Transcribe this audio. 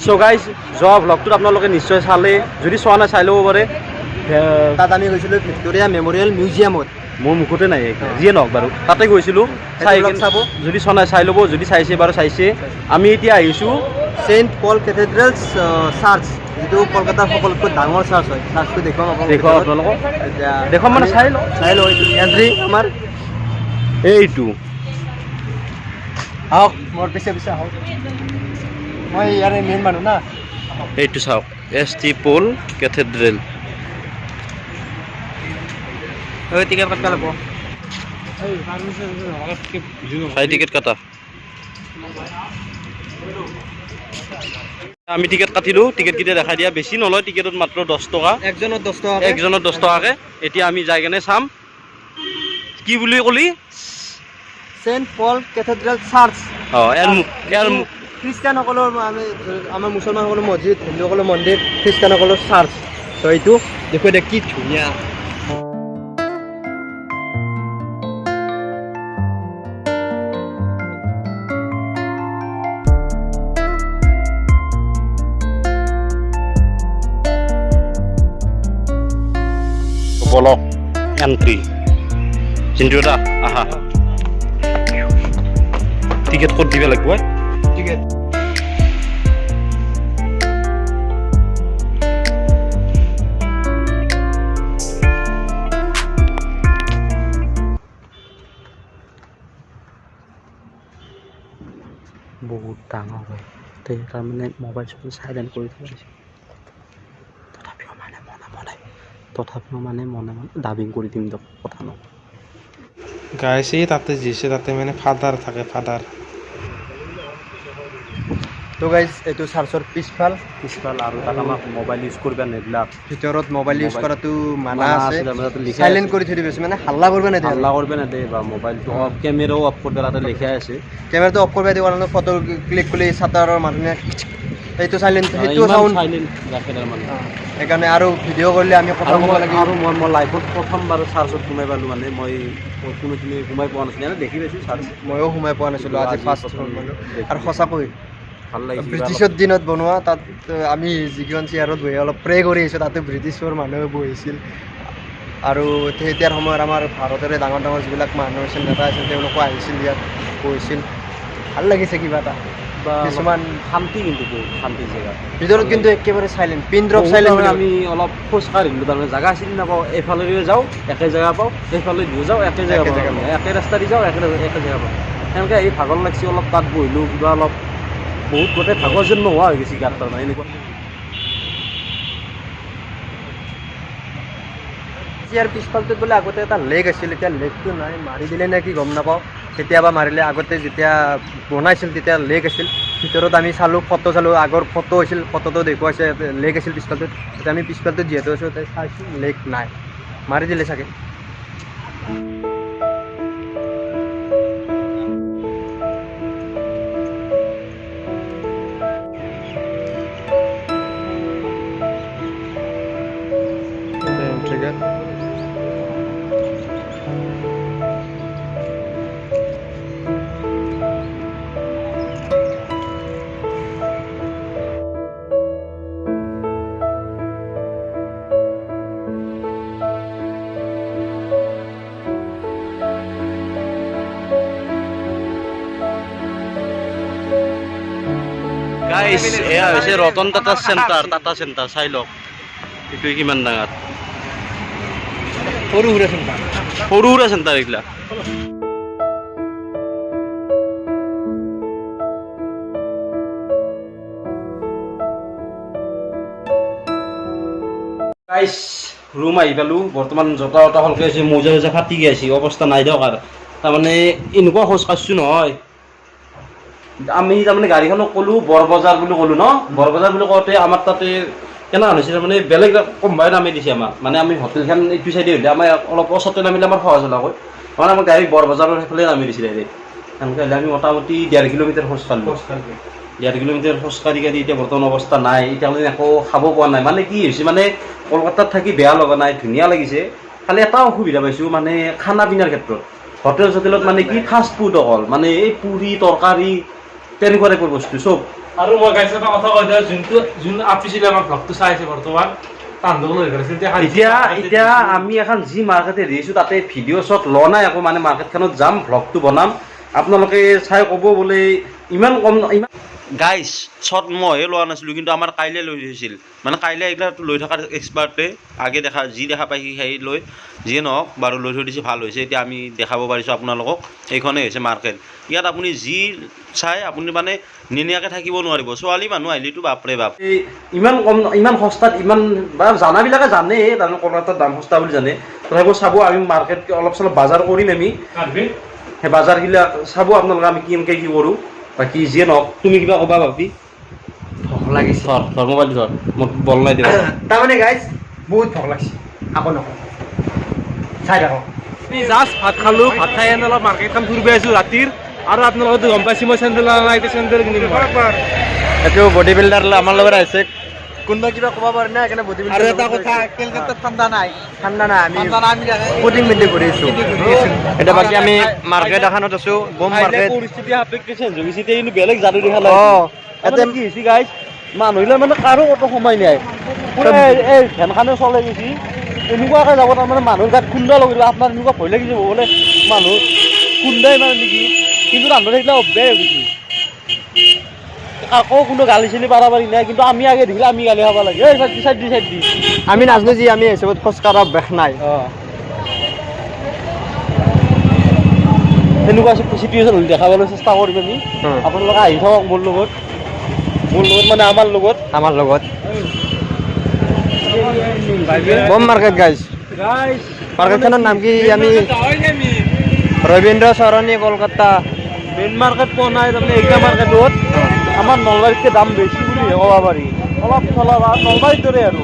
চ' guys, যোৱা ভ্লগটোত আপোনালোকে নিশ্চয় চালে, যদি চোৱা নাই চাই ল'ব পাৰে। তাত আমি গৈছিলোঁ ভিক্টৰিয়া মেমৰিয়েল মিউজিয়ামত। মোৰ মুখতে নাই এইখিনি। যিয়ে নহওক বাৰু, তাতে গৈছিলোঁ। চাই vlog চাব। যদি চোৱা নাই চাই ল'ব, যদি চাইছে বাৰু চাইছে। আমি এতিয়া আহিছোঁ ছেইণ্ট পল কেথেড্ৰেল চাৰ্চ, যিটো কলকাতাৰ সকলোতকৈ ডাঙৰ চাৰ্চ হয়। চাৰ্চটো দেখুৱাম আপোনালোকক। দেখুৱাম আপোনালোকক। এতিয়া দেখুৱাম মানে চাই লওক। চাই লওঁ। এইটো এণ্ট্ৰি আমাৰ। এইটো। আহক, মোৰ পিছে পিছে আহক। মই ইয়াৰে মেইন মানুহ না। এইটো চাওক, এছ টি পল কেথেড্ৰেল। টিকেট কাটিব লাগিব। চাই টিকেট কাটা। আমি টিকেট কাটিলোঁ। টিকেট কেইটা দেখাই দিয়া। বেছি নলয় টিকেটত, মাত্ৰ 10 টকা। একজনত 10 টকা। একজনত 10 টকাকে। এতিয়া আমি যাই কেনে চাম। কি বুলি ক'লি? ছেইণ্ট পল কেথেড্ৰেল চাৰ্চ। অঁ, ইয়াৰ খ্ৰীষ্টানসকলৰ, আমি আমাৰ মুছলমানসকলৰ মছজিদ, হিন্দুসকলৰ মন্দিৰ, খ্ৰীষ্টানসকলৰ চাৰ্চ। ত' এইটো দেখুৱাই দে, কি ধুনীয়া। বলক, এণ্ট্ৰি। চিন্টু এটা আহা। টিকেট ক'ত দিব লাগিব? টিকেট। বহুত ডাঙৰ হয়। তাৰমানে মোবাইল চোবাইল চাইলেণ্ট কৰি থৈ দিছে। তথাপিও মানে মনে মনে ডাবিং কৰি দিম দিয়ক, কথা নকওঁ। গাইছে তাতে যিছে তাতে মানে ফাদাৰ থাকে, ফাদাৰ। তো গাইজ, এইটো চাৰ্চৰ পিছফাল। পিছফাল আৰু তাত আমাক মোবাইল ইউজ কৰিব নেদিলাক। ভিতৰত মোবাইল ইউজ মোবাইল- কৰাটো মানা মানা আছে। আছে, তাৰমানে তাতে লিখাই চাইলেণ্ট আছে। কৰি থৈ দিছে, মানে হাল্লা কৰিব নিদিয়ে। হাল্লা কৰিব নেদে বা মোবাইলটো অফ, কেমেৰাও অফ কৰিব তাতে লিখাই আছে। কেমেৰাটো অফ কৰিব দিব কাৰণে ফটো ক্লিক কৰি চাটাৰৰ মানুহে সেইটো চাইলেণ্ট, সেইটো ইমান চাউণ্ড চাইলেণ্ট ৰাখে তাৰমানে। সেইকাৰণে আৰু ভিডিঅ' কৰিলে আমি কথা আৰু ক'ব মই লাগিব। আৰু মই লাইফত প্ৰথমবাৰ চাৰ্চত সোমাই পালোঁ। মানে মই কোনোদিনে সোমাই পোৱা নাছিলোঁ, এনে দেখি পাইছোঁ চাৰ্চ। ময়ো সোমাই পোৱা নাছিলোঁ, আজি আজি ফাৰ্ষ্ট প্ৰথম গ'লোঁ। দেখিলোঁ। আৰু সঁচাকৈ ভাল লাগিছে কিবা অলপ। ব্ৰিটিছৰ দিনত বনোৱা। তাত আমি যিখন চেয়াৰত বহি অলপ প্ৰে কৰি আহিছোঁ, তাতে ব্ৰিটিছৰ মানুহে বহিছিল। আৰু তেতিয়াৰ সময়ত আমাৰ ভাৰতৰে ডাঙৰ ডাঙৰ যিবিলাক মানুহ আছিল, নেতা আছিল, তেওঁলোকো আহিছিল, ইয়াত বহিছিল। ভাল লাগিছে কিবা এটা। বা অলপ কিছুমান শান্তি, কিন্তু বহুত শান্তি জেগা। ভিতৰত কিন্তু একেবাৰে চাইলেণ্ট, পিন ড্ৰপ বহুত। চাইলেণ্ট। তাৰমানে আমি অলপ খোজ কাঢ়িলোঁ, তাৰমানে জেগা চিনি নাপাওঁ। এইফালেদিও যাওঁ একে জেগা পাওঁ, সেইফালেদিও যাওঁ একে জেগা একে পাওঁ। জেগা তাৰমানে পাওঁ। একে ৰাস্তা দি যাওঁ, একে জেগা পাওঁ। সেনেকৈ আহি ভাগৰ লাগছি, অলপ তাত বহিলোঁ কিবা অলপ। বহুত গোটেই ভাগৰ যেন নোহোৱা হৈ গৈছে গাত, তাৰমানে এনেকুৱা। ইয়াৰ পিছফালটোত বোলে আগতে এটা লেক আছিল, এতিয়া লেকটো নাই, মাৰি দিলে নে কি গম নাপাওঁ। কেতিয়াবা মাৰিলে। আগতে যেতিয়া বনাইছিল তেতিয়া লেক আছিল। ভিতৰত আমি চালোঁ, ফটো চালোঁ, আগৰ ফটো হৈছিল, ফটোটো দেখুৱাইছে, লেক আছিল পিছফালটোত। এতিয়া আমি পিছফালটোত যিহেতু আছোঁ, তাতে চাইছোঁ, লেক নাই, মাৰি দিলে চাগে। Entry gate. গাইছ, এয়া হৈছে ৰতন টাটা চেণ্টাৰ। টাটা চেণ্টাৰ চাই লওক, এইটো কিমান ডাঙৰ। সৰু সুৰা চেণ্টাৰ। সৰু সুৰা চেণ্টাৰ এইগিলা। গাইছ, ৰুম আহি পালোঁ। বৰ্তমান জোতা জোতা সলকে আছে, মোজা চোজা ফাটি গৈছে, অৱস্থা নাই দিয়ক। আৰু তাৰমানে এনেকুৱা খোজ কাঢ়িছোঁ নহয় আমি। তাৰমানে গাড়ীখনক ক'লো বৰবজাৰ বুলি ক'লো ন। বৰবজাৰ বুলি কওঁতে আমাৰ তাতে কেনেকুৱা হৈছে, তাৰমানে বেলেগ কোনোবাই নামি দিছে আমাক। মানে আমি হোটেলখন এইটো চাইডে হ'লে আমাৰ অলপ ওচৰতে নামিলে আমাৰ সহজ হ'ল আকৌ। মানে আমাৰ গাড়ী বৰবজাৰৰ সেইফালে নামি দিছিলে ডাইৰেক্ট। সেনেকৈ হ'লে আমি মোটামুটি 1.5 কিলোমিটাৰ খোজ কাঢ়িলোঁ। 1.5 কিলোমিটাৰ খোজ কাঢ়ি কাঢ়ি এতিয়া বৰ্তমান অৱস্থা নাই। এতিয়ালৈকে একো খাব পোৱা নাই। মানে কি হৈছে, মানে কলকাতাত থাকি বেয়া লগা নাই, ধুনীয়া লাগিছে। খালি এটা অসুবিধা পাইছোঁ, মানে খানা পিনাৰ ক্ষেত্ৰত। হোটেল চোটেলত মানে কি ফাষ্ট ফুড অকল, মানে এই পুৰি তৰকাৰী তেনেকুৱা টাইপৰ বস্তু চব। আৰু মই গাইছ এটা কথা কৈ দিওঁ, যোনটো যোন আপিছিলে আমাৰ ব্লগটো চাই আছে বৰ্তমান, তাহাঁতক লৈ গৈছিল। এতিয়া এতিয়া আমি এখন যি মাৰ্কেটে দিছোঁ, তাতে ভিডিঅ' শ্বট লোৱা নাই আকৌ। মানে মাৰ্কেটখনত যাম, ভ্লগটো বনাম, আপোনালোকে চাই ক'ব বোলে ইমান কম ইমান। গাইছ, শ্বট মইহে লোৱা নাছিলোঁ, কিন্তু আমাৰ কাইলে লৈ থৈছিল। মানে কাইলে এইগিলা লৈ থকাৰ এক্সপাৰ্টে, আগে দেখা যি দেখা পায় সি সেই লৈ। যিয়ে নহওক বাৰু, লৈ থৈ দিছে, ভাল হৈছে। এতিয়া আমি দেখাব পাৰিছোঁ আপোনালোকক। এইখনেই হৈছে মাৰ্কেট। ইয়াত আপুনি যি চাই, আপুনি মানে নিনিয়াকৈ থাকিব নোৱাৰিব। ছোৱালী মানুহ আহিলেতো বাপৰে বাপ। এই ইমান কম, ইমান সস্তাত, ইমান বা জানাবিলাকে জানে, তাৰমানে কলকাতাৰ দাম সস্তা বুলি জানে। তথাপিও চাব, আমি মাৰ্কেট অলপ চলপ বজাৰ কৰিম আমি। সেই বজাৰবিলাক চাব আপোনালোকে, আমি কেনেকৈ কি কৰোঁ। বাকী যিয়ে নহওক, তুমি কিবা ক'বা ভাবি? ভোক লাগিছে। ধৰ ধৰ, মোবাইলটো ধৰ, মোক বল নাই দিবা। তাৰমানে গাইজ, বহুত ভোক লাগিছে, আকৌ নকওঁ, চাই থাকক। আমি জাষ্ট ভাত খালো। ভাত খাই এনে অলপ মাৰ্কেটখন ফুৰিব আহিছো ৰাতিৰ। আৰু আপোনালোকেতো গম পাইছে, মই চেণ্ডেল অনা নাই, এতিয়া চেণ্ডেল কিনিম মই। এইটো বডি বিল্ডাৰ আমাৰ লগত আহিছে। কোনোবা কিবা ক'ব পাৰে না, সেইকাৰণে বডি আৰু এটা কথা, কেলকাতাত ঠাণ্ডা নাই। ঠাণ্ডা নাই, আমি ঠাণ্ডা নাই, আমি পুডিং পিন্ধি ঘূৰি আছো। এতিয়া বাকী আমি মাৰ্কেট এখনত আছো, বম মাৰ্কেট। পৰিস্থিতি সাপেক্ষে চেঞ্জ হৈ গৈছে এতিয়া, কিন্তু বেলেগ যাদু দেখা ইয়াতে লাগে। কি হৈছে গাইজ, মানুহবিলাক মানে কাৰো কতো সময় নাই। পুৰা এই ভেনখনে চলে গৈছে, এনেকুৱাকে যাব, তাৰমানে মানুহৰ গাত খুন্দা লগিব, আপোনাৰ এনেকুৱা ভয় লাগি যাব বোলে মানুহ খুন্দাই মানে নেকি। কিন্তু ৰান্ধন সেইগিলা অভ্যাস হৈ গৈছে। আকৌ কোনো গালি চালি পাৰা পাৰি নাই, কিন্তু আমি আগে দেখিলে আমি গালি খাব লাগে। এই চাইড দি, চাইড দি, চাইড দি। আমি নাজানো যে আমি হিচাপত খোজ কঢ়া অভ্যাস নাই। সেনেকুৱা চিটুৱেশ্যন হ'লে দেখাবলৈ চেষ্টা কৰিম আমি। আপোনালোকে আহি থাকক মোৰ লগত, মোৰ লগত মানে আমাৰ লগত। আমাৰ লগত বম মাৰ্কেট গাইজ। মাৰ্কেটখনৰ নাম কি? আমি ৰবীন্দ্ৰ সৰণী, কলকাতা। মেইন মাৰ্কেট পোৱা নাই, তাৰমানে এইগিলা মাৰ্কেটত আমাৰ নলবাৰীতকৈ দাম বেছি বুলি ক'ব পাৰি অলপ চলপ, আৰু নলবাৰীৰ দৰে আৰু।